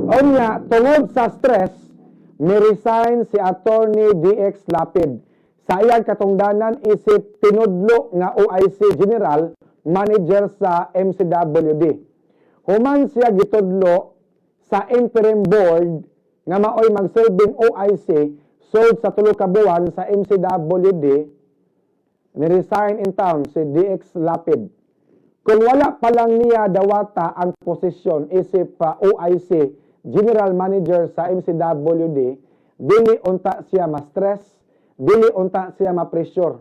Unya, tungod sa stress, mi-resign si Attorney DX Lapid sa iyang katungdanan isip tinudlo nga OIC General Manager sa MCWD. Human siya gitudlo sa interim board nga maoy magsilbing OIC sud sa 3 ka buwan sa MCWD, ni-resign in town si DX Lapid. Kung wala pa lang niya dawata ang posisyon isip OIC General Manager sa MCWD, dili unta siya ma-stress, dili unta siya ma-pressure,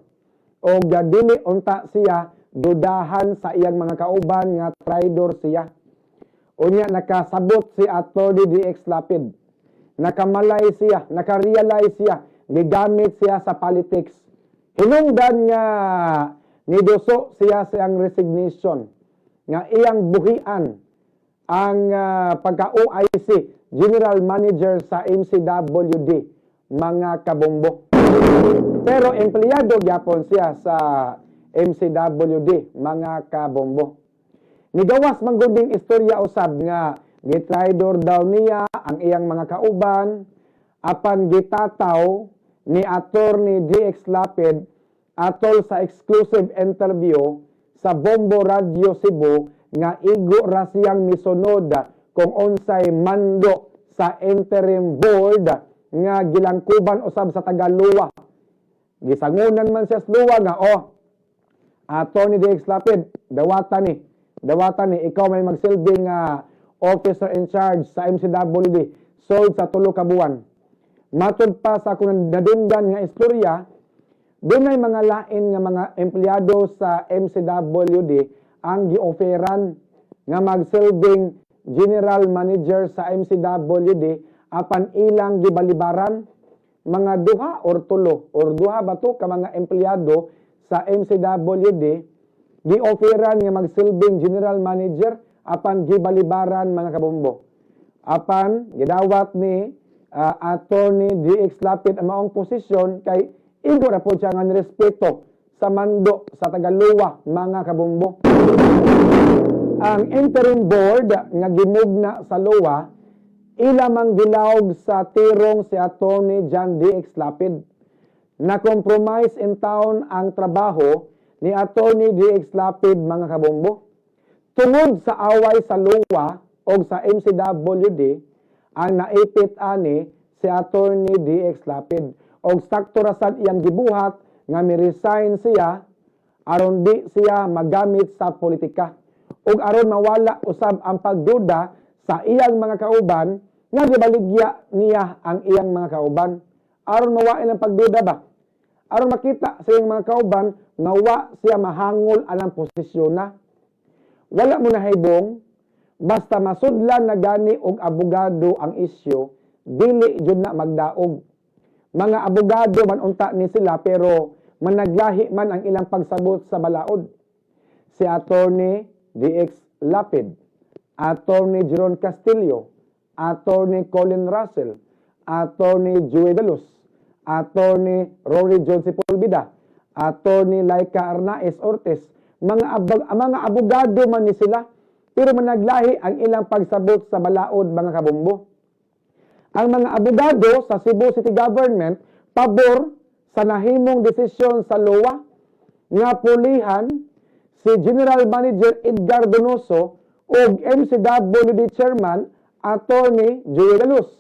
o dili unta siya dudahan sa iyang mga kauban nga traidor siya. Unya nakasabot si Atty. DX Lapid. Nakamalay siya, nakarealize siya, gigamit siya sa politics. Hinungdan nga niduso siya sa iyang resignation nga iyang buhian ang pagka-OIC General Manager sa MCWD, mga kabombo. Pero empleyado gyapon siya sa MCWD, mga kabombo. Nigawas man gud ning istorya usab nga gitraidor daw niya ang iyang mga kauban, apan gitataw ni Attorney DX Lapid atol sa exclusive interview sa Bombo Radio Cebu nga igo ra siyang misunod kung unsay mando sa interim board nga gilangkuban usab sa taga-LWUA. Gisangunan man siya sa LWUA nga, "Oh, Attorney DX Lapid, dawata ni. Dawata ni, ikaw may magsilbing officer in charge sa MCWD sud sa 3 ka buwan." Matod pa sa akong nadunggan nga istorya, dunay mga lain nga mga empleyado sa MCWD ang gi-offeran nga magsilbing general manager sa MCWD apan ilang gibalibaran. Mga duha or tulo or duha ba to ka mga empleyado sa MCWD gi-offeran nga magsilbing general manager apan gibalibaran, mga kabombo. Apan gidawat ni Attorney DX Lapid ang maong posisyon kay igo ra pod siya nga nirespeto sa mando sa taga-LWUA, mga kabombo. Ang interim board nga gimugna sa LWUA, ila mang gilawg sa tirong si Attorney John DX Lapid. Na compromise in town ang trabaho ni Attorney DX Lapid, mga kabombo. Tungod sa away sa LWUA o sa MCWD, ang naipit ani si Attorney DX Lapid. Og sakto ra sad iyang gibuhat nga mi-resign siya aron di siya magamit sa politika ug aron mawala usab ang pagduda sa iyang mga kauban nga gibaligya niya ang iyang mga kauban. Aron mawain ang pagduda ba? Aron makita sa iyang mga kauban nga wa siya mahangol anang posisyon na. Wala mo nahaybong, basta masudlan na gani og abogado ang isyu, dili jud na magdaog. Mga abogado man unta ni sila pero managlahi man ang ilang pagsabot sa balaod. Si Attorney DX Lapid, Attorney Jeron Castillo, Attorney Colin Russell, Attorney Joey Daluz, Attorney Rory John Sepulveda, Attorney Laika Arnaez Ortiz, mga abogado man ni sila pero managlahi ang ilang pagsabot sa balaod, mga kabombo. Ang mga abogado sa Cebu City Government pabor sa nahimong desisyon sa LWUA nga pulihan si General Manager Edgar Donoso ug MCWD Chairman Attorney Joey Daluz.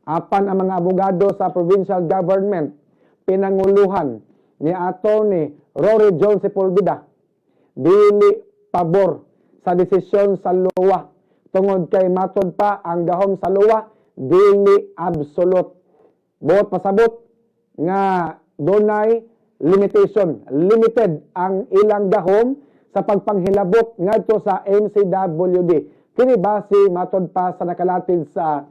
Apan ang mga abogado sa provincial government pinanguluhan ni Attorney Rory John Sepulveda dili pabor sa desisyon sa LWUA tungod kay matod pa ang gahom sa LWUA dili absolute. Buot pasabot nga dunay limitation, limited ang ilang gahom sa pagpanghilabot ngadto sa MCWD. Kini base matod pa sa nakalatid sa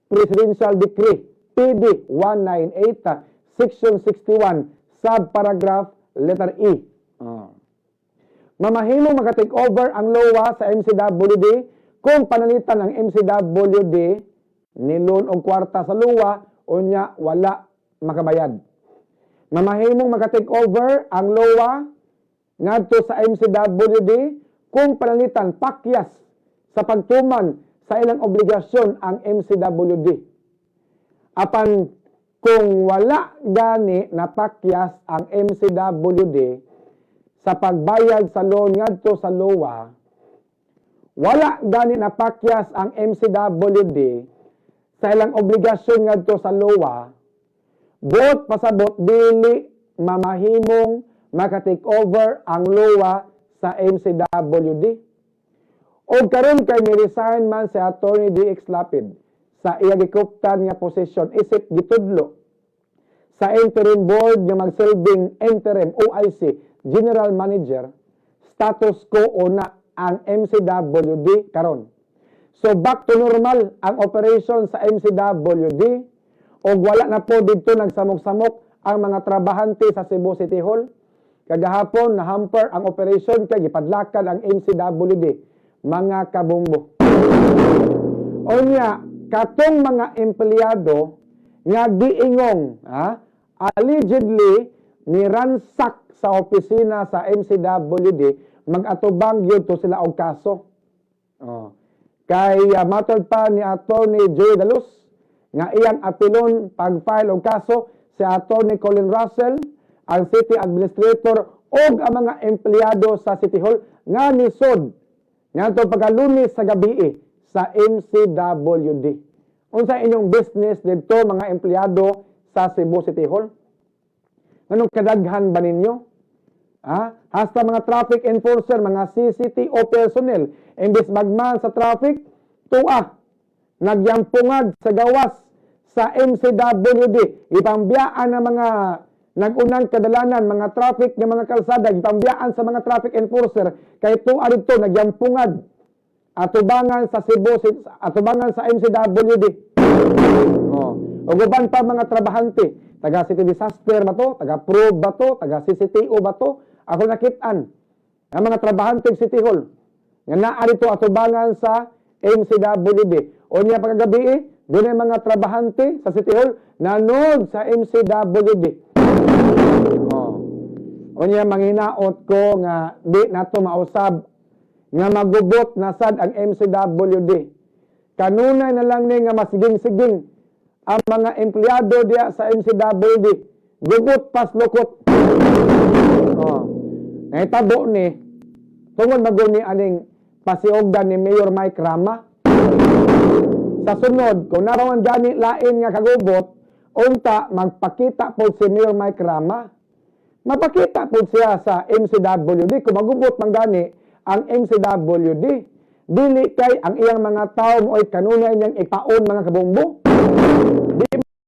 Presidential Decree PD 198 Section 61 subparagraph letter E. Mamahimo maka-take over ang LWUA sa MCWD kung panalitan ang MCWD ni-loan og kwarta sa LWUA unya wala makabayad. Mamahimong maka-take over ang LWUA ngadto sa MCWD kung panalitan pakyas sa pagtuman sa sa ilang obligasyon ang MCWD. Apan kung wala gani napakyas ang MCWD sa pagbayad sa loan ngadto sa LWUA, wala gani napakyas ang MCWD sa ilang obligasyon ngadto sa LWUA, buot pasabot dili mamahimong maka-take over ang LWUA sa MCWD. O karon kay ni-resign man si Attorney DX Lapid sa iya gikuptan nga posisyon isip gitudlo sa interim board nga magsilbing interim OIC General Manager, status quo una ang MCWD karon. So back to normal ang operation sa MCWD og wala na po didto nagsamok-samok ang mga trabahante sa Cebu City Hall. Kagahapon na-hamper ang operation kay gipadlakan ang MCWD, mga kabombo. Unya, katong mga empleyado nga giingong, ha, allegedly ni-ransack sa opisina sa MCWD, mag-atubang gyud to sila og kaso. Oh. Kay matod pa ni Attorney Joey Daluz nga iyang apilon pag-file og kaso si Attorney Colin Russell, ang City Administrator ug ang mga empleyado sa City Hall nga nisod ngadto pagkalunes sa gabi sa MCWD. Unsa inyong business didto, mga empleyado sa Cebu City Hall? Nganong kadaghan ba ninyo? Ha? Hasta mga traffic enforcer, mga CCTO personnel, imbes magman sa traffic, tua, nagyampungad sa gawas sa MCWD, ipambiyaan ng mga nagunang kadalanan, mga traffic ng mga kalsada, ipambiyaan sa mga traffic enforcer, kay tua dito, nagyampungad, atubangan sa Cebu, atubangan sa MCWD. Oh. Ug uban pa mga trabahante, taga City Disaster ba to, taga Probe ba to, taga CCTO ba to, ako nakit-an ang mga trabahante ng City Hall nga naa dito atubangan sa MCWD. O niya pagkagabi eh, doon ay mga trabahante sa City Hall nanood sa MCWD. Oh. O niya manghinaot ko nga di nato mausab nga magubot na sad ang MCWD. Kanunay na lang ni nga masiging-siging ang mga empleyado diya sa MCWD. Gubot paslukot. Oh. Nahitabo ni tungod magun ni aning pasiugdan ni Mayor Mike Rama. Sa sunod, kung naroon gani lain nga kagubot, unta magpakita po si Mayor Mike Rama. Mapakita po siya sa MCWD kung magubot man gani ang MCWD. Dili kay ang iyang mga tao mo'y kanunay niyang ipaon, mga kabombo.